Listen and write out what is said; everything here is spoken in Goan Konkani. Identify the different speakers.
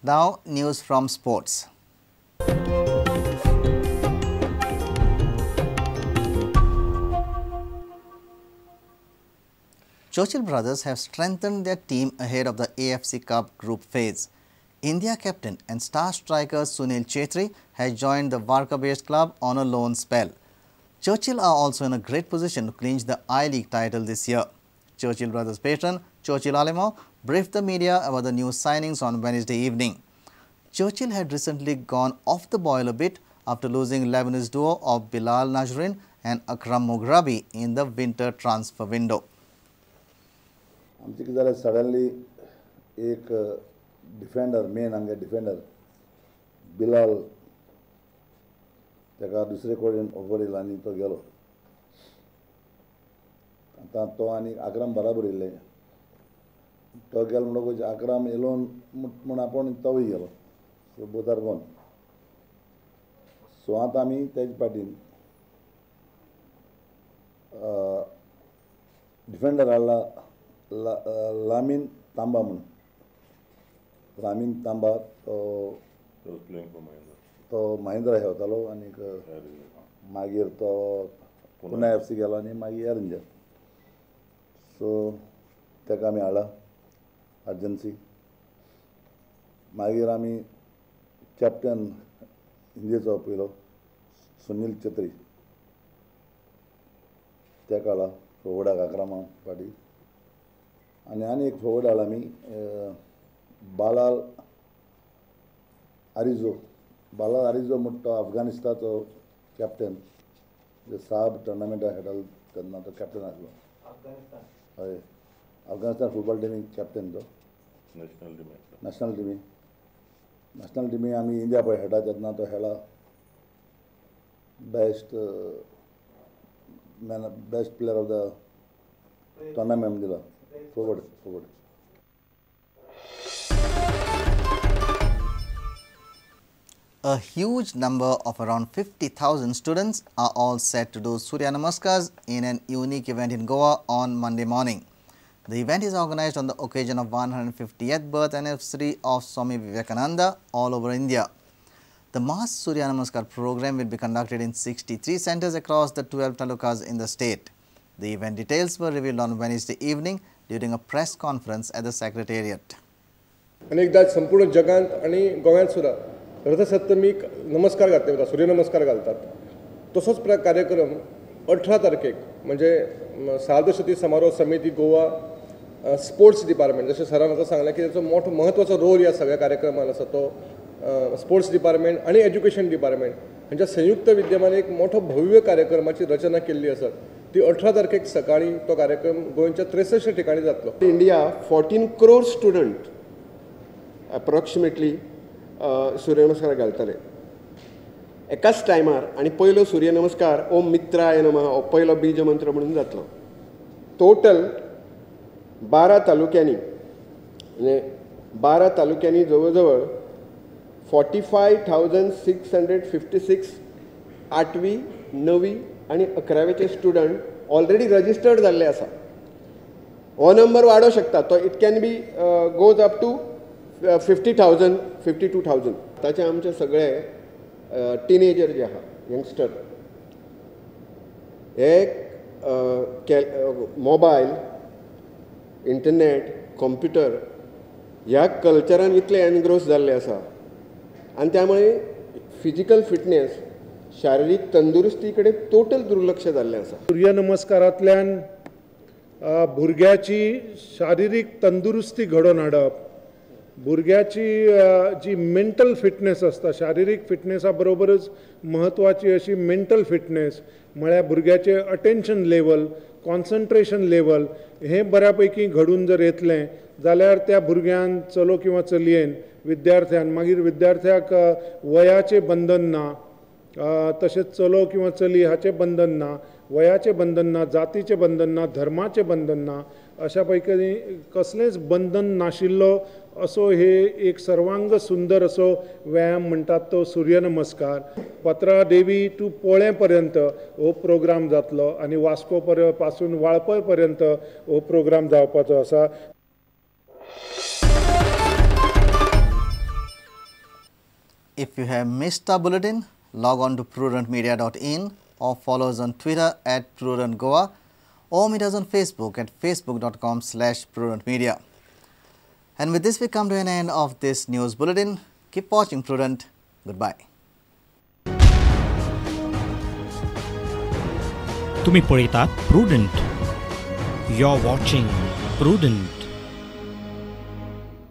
Speaker 1: Now, news from sports. Churchill Brothers have strengthened their team ahead of the AFC Cup group phase. India captain and star striker Sunil Chhetri has joined the Varca-based club on a loan spell. Churchill are also in a great position to clinch the I-League title this year. Churchill Brothers patron Churchill Alemao briefed the media about the new signings on Wednesday evening. Churchill had recently gone off the boil a bit after losing Lebanese duo of Bilal Najrin and Akram Moghrabi in the winter transfer window.
Speaker 2: आमचे कितें जालें सडनली एक डिफेंडर मेन आमगे डिफेंडर बिलाल ताका दुसरे कडेन ऑफर येयला आनी तो गेलो. आतां तो आनी आक्रम बराबर येयल्ले, तो गेलो म्हणटकूच आक्रम येलो म्हूण आपूण तोवूय गेलो. So both are gone. So आतां आमी तेज पाटीन डिफेंडर हाडला लामीन तांबा म्हूण. लामीन तांबा तो तो महिंद्रा खेळतालो आनीक मागीर तो पुना एफ सी गेलो आनी मागीर एअर इंडिया. सो ताका आमी हाडला अर्जन्सी. मागीर आमी कॅप्टन इंडियेचो पयलो सुनील छेत्री ताका हाडला फॉवर्डाक आक्रमा फाटी. आनी आनी एक फॉवर्ड हाडला आमी बालाल आरिजो. बालाल आरिजो म्हणटा तो अफगाणिस्तानाचो कॅप्टन, जे साब टुर्नामेंटाक खेळटालो तेन्ना तो कॅप्टन आसलो. हय, अफगाणिस्तान फुटबॉल टिमीक कॅप्टन तो. नॅशनल टिमी नॅशनल टिमी आमी इंडिया पळय खेळटा तेन्ना तो खेळा best man, best player of the tournament दिला. Forward forward.
Speaker 1: A huge number of around 50,000 students are all set to do Surya Namaskars in an unique event in Goa on Monday morning. The event is organized on the occasion of 150th birth anniversary of Swami Vivekananda all over India. The mass Surya Namaskar program will be conducted in 63 centers across the 12 talukas in the state. The event details were revealed on Wednesday evening during a press conference at the Secretariat.
Speaker 3: अनेकदा संपूर्ण जगांत आनी गोंयांत सुद्दां रथसप्तमीक नमस्कार घातले वता, सूर्यनमस्कार घालतात. तसोच कार्यक्रम 18 तारखेक म्हणजे सार्धशती समारोह समिती गोवा स्पोर्ट्स डिपार्टमेंट, जशें सरान आतां सांगलें की ताचो मोठो म्हत्वाचो रोल ह्या सगळ्या कार्यक्रमान आसा, तो स्पोर्ट्स डिपार्टमेंट आनी एज्युकेशन डिपार्टमेंट हांच्या संयुक्त विद्यमान एक मोठो भव्य कार्यक्रमाची रचना केल्ली आसा. ती 18 तारखेक सकाळी तो कार्यक्रम गोंयच्या 63 ठिकाणी जातलो.
Speaker 4: India 14 crore student approximately Surya Namaskar घालतले एकाच टायमार आनी पयलो सूर्यनमस्कार ओम मित्राय नमः हो पयलो बीज मंत्र म्हणून जातलो. टोटल 12 तालुक्यांनी म्हणजे 12 तालुक्यांनी जवळ जवळ 45,656 आठवी णवी आनी 11वेचे स्टुडंट ऑलरेडी रजिस्टर्ड जाल्ले आसा. हो नंबर वाडोवंक शकता तो, it can be goes up to 50,000 52,000. ताचे आमचे सगळे टिनेजर जे आहा यंगस्टर हे मोबायल इंटरनेट कॉम्प्युटर ह्या कल्चरान इतले एनग्रोस जाल्ले आसा आनी त्यामुळे फिजिकल फिटनेस शारिरीक तंदुरुस्ती कडेन टोटल दुर्लक्ष जाल्लें आसा.
Speaker 5: सूर्यनमस्कारांतल्यान भुरग्याची शारिरीक तंदुरुस्ती घडोवन हाडप, भुरग्याची जी मेंटल फिटनेस आसता, शारिरीक फिटनेसा बरोबरच म्हत्वाची अशी मेंटल फिटनेस म्हळ्यार भुरग्याचें अटेन्शन लेवल, कॉन्सन्ट्रेशन लेवल हें बऱ्या पैकी घडून जर येतलें जाल्यार त्या भुरग्यान, चलो किंवा चलयेन, विद्यार्थ्यान, मागीर विद्यार्थ्याक वयाचें बंधन ना, तशेंच चलो किंवा चली हाचें बंधन ना, वयाचें बंधन ना, जातीचें बंधन ना, धर्माचें बंधन ना, अशा पैकी कसलेंच बंधन नाशिल्लो असो हे एक सर्वांग सुंदर असो व्यायाम म्हणटात तो सूर्यनमस्कार. पत्रादेवी टू पोळें पर्यंत हो प्रोग्राम जातलो आनी वास्को पासून वाळपय पर्यंत हो प्रोग्राम जावपाचो आसा.
Speaker 1: If you have missed our bulletin, log on to prudentmedia.in or follow us on Twitter at prudentgoa or meet us on Facebook at facebook.com/prudentmedia. And with this we come to an end of this news bulletin. Keep watching Prudent. Goodbye.
Speaker 6: तुम्ही पळयतात Prudent. You are watching Prudent.